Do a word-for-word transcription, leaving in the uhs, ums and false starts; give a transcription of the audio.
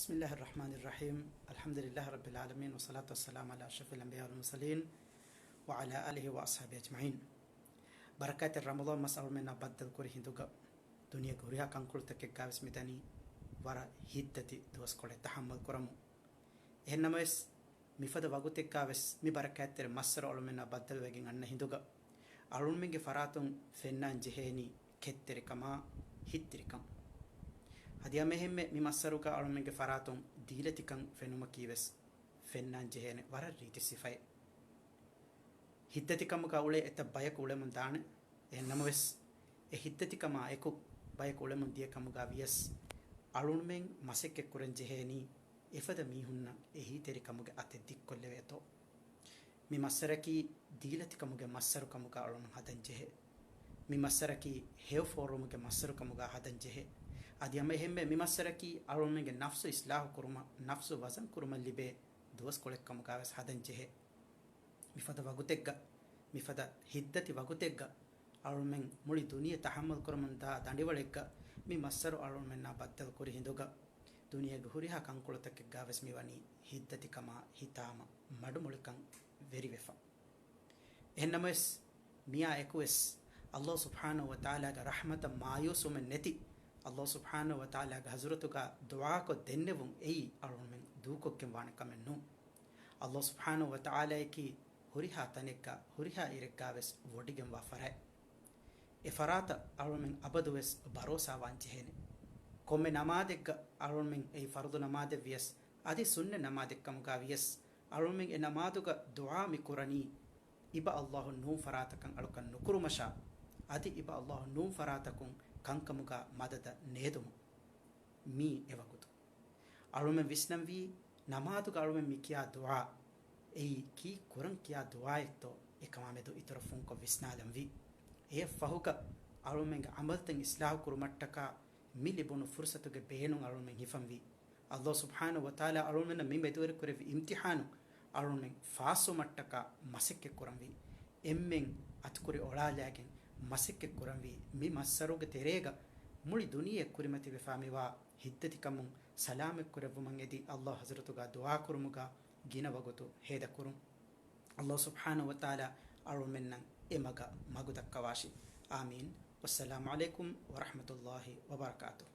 بسم الله الرحمن الرحيم. الحمد لله رب العالمين، والصلاة والسلام على أشرف الأنبياء والمرسلين، وعلى آله وأصحابه أجمعين. ބަރަކާތްތެރި ރަމަޟާން މަސް އަޅުމެންނާ ބައްދަލުކުރި ހިނދުގަ، ދުނިޔޭގެ ހުރިހާ ކަންކޮޅުތަކެއްގާވެސް މިދަނީ ވަރަށް ހިތްދަތި ދުވަސްކޮޅެއް ތަޙައްމަލް ކުރަމުން. އެހެންނަމަވެސް، މިފަދަ ވަގުތެއްގާވެސް މި ބަރަކާތްތެރި މައްސަރު އަޅުމެންނާ ބައްދަލުވެގެން އަންނަ ހިނދުގަ، އަޅުމެންގެ ފަރާތުން ފެންނާން ޖެހޭނީ ކެތްތެރިކަމާ، ހިތްތެރިކަން. އަދި ހަމައެހެންމެ މި މައްސަރުގަ އަޅުމެންގެ ފަރާތުން ދީލަތިކަން ފެނުމަކީވެސް ފެންނާން ޖެހޭނެ ވަރަށް ރީތި ސިފައެއް. ހިތްދަތިކަމުގަ އުޅޭ އެތައް ބަޔަކު އުޅެމުން ދާނެ. އެހެންނަމަވެސް، އެ ހިތްދަތިކަމާ އެކު ބަޔަކު އުޅެމުން ދިޔަ ކަމުގަ ވިޔަސް، އަޅުމެން މަސައްކަތް ކުރަން ޖެހޭނީ އެފަދަ މީހުންނަށް އެހީތެރިކަމުގެ އަތެއް ދިއްކޮށްލެވޭތޯ. މި މައްސަރަކީ ދީލަތިކަމުގެ މައްސަރުކަމުގަ އަޅުމެން ހަދަން ޖެހޭ. މި މައްސަރަކީ ހެޔޮ ފޯރުވުމުގެ މައްސަރުކަމުގަ ހަދަން ޖެހޭ. އަދި ހަމައެހެންމެ މި މައްސަރަކީ އަޅުމެންގެ ނަފްސު އިސްލާހު ކުރުމަށް، ނަފްސު ވަޒަން ކުރުމަށް ލިބޭ ދުވަސްކޮޅެއްކަމުގަވެސް ހަދަން ޖެހޭ. މިފަދަ ވަގުތެއްގަ، މިފަދަ ހިތްދަތި ވަގުތެއްގަ އަޅުމެން މުޅި ދުނިޔެ ތަޙައްމަލް ކުރަމުންދާ ދަނޑިވަޅެއްގަ، މި މައްސަރު އަޅުމެންނާ ބައްދަލުކުރި ހިނދުގަ، ދުނިޔޭގެ ހުރިހާ ކަންކޮޅުތަކެއްގަވެސް މިވަނީ ހިތްދަތިކަމާ ހިތާމަ މަޑުމޮޅިކަން ވެރިވެފަ. އެހެންނަމަވެސް، މިއާ އެކުވެސް ﷲ ސުބްޙާނަހޫ ވަތަޢާލާގެ ރަޙްމަތަށް މާޔޫސްވުމެއް ނެތި، ﷲ ސުބްޙާނަހޫ ވަތަޢާލާގެ ޙަޟްރަތުގަ ދުޢާކޮށް ދެންނެވުން އެއީ އަޅުމެން ދޫކޮށްގެން ވާނެ ކަމެއް ނޫން. ﷲ ސުބްޙާނަހޫ ވަތަޢާލާއަކީ ހުރިހާ ތަނެއްގަ، ހުރިހާ އިރެއްގަވެސް ވޮޑިގެންވާ ފަރާތް. އެ ފަރާތަށް އަޅުމެން އަބަދުވެސް ބަރޯސާވާން ޖެހޭނެ. ކޮންމެ ނަމާދެއްގަ އަޅުމެން އެއީ ފަރުޟު ނަމާދެއް ވިޔަސް، އަދި ސުންނަތް ނަމާދެއްކަމުގަ ވިޔަސް، އަޅުމެން އެ ނަމާދުގަ ދުޢާ މި ކުރަނީ، އިބަ ﷲ ނޫން ފަރާތަކަށް އަޅުކަން ނުކުރުމަށާ، އަދި އިބަ ﷲ ނޫން ފަރާތަކުން ކަންކަމުގަ މަދަދަށް ނޭދުމުން. މީ އެވަގުތު. އަޅުމެން ވިސްނަންވީ، ނަމާދުގަ އަޅުމެން މި ކިޔާ ދުޢާ، އެއީ ކީއް ކުރަން ކިޔާ ދުޢާއެއްތޯ، އެކަމާމެދު އިތުރަށް ފުންކޮށް ވިސްނާލަންވީ. އެއަށްފަހުގަ އަޅުމެންގެ ޢަމަލުތައް އިޞްލާޙު ކުރުމަށްޓަކާ މި ލިބުނު ފުރުޞަތުގެ ބޭނުން އަޅުމެން ހިފަންވީ. ﷲ ސުބްޙާނަހޫ ވަތަޢާލާ އަޅުމެންނަށް މި މެދުވެރިކުރެއްވި އިމްތިޙާނު އަޅުމެން ފާސްވުމަށްޓަކާ މަސައްކަތް ކުރަންވީ. އެންމެން އަތުކުރި އޮޅާލާގެން މަސައްކަތް ކުރަންވީ. މި މައްސަރުގެ ތެރޭގަ މުޅި ދުނިޔެ ކުރިމަތިވެފާ މިވާ ހިތްދަތިކަމުން ސަލާމަތް ކުރެއްވުމަށް އެދި، ﷲ ޙަޟްރަތުގަ ދުޢާ ކުރުމުގަ ގިނަ ވަގުތު ހޭދަކުރުން. ﷲ ސުބްޙާނަހޫ ވަތަޢާލާ އަޅުމެންނަށް އެ މަގަށް މަގު ދައްކަވާށި. އާމީން. ވައްސަލާމު ޢަލައިކުމް ވަރަޙްމަތުﷲ ވަބަރަކާތުހު.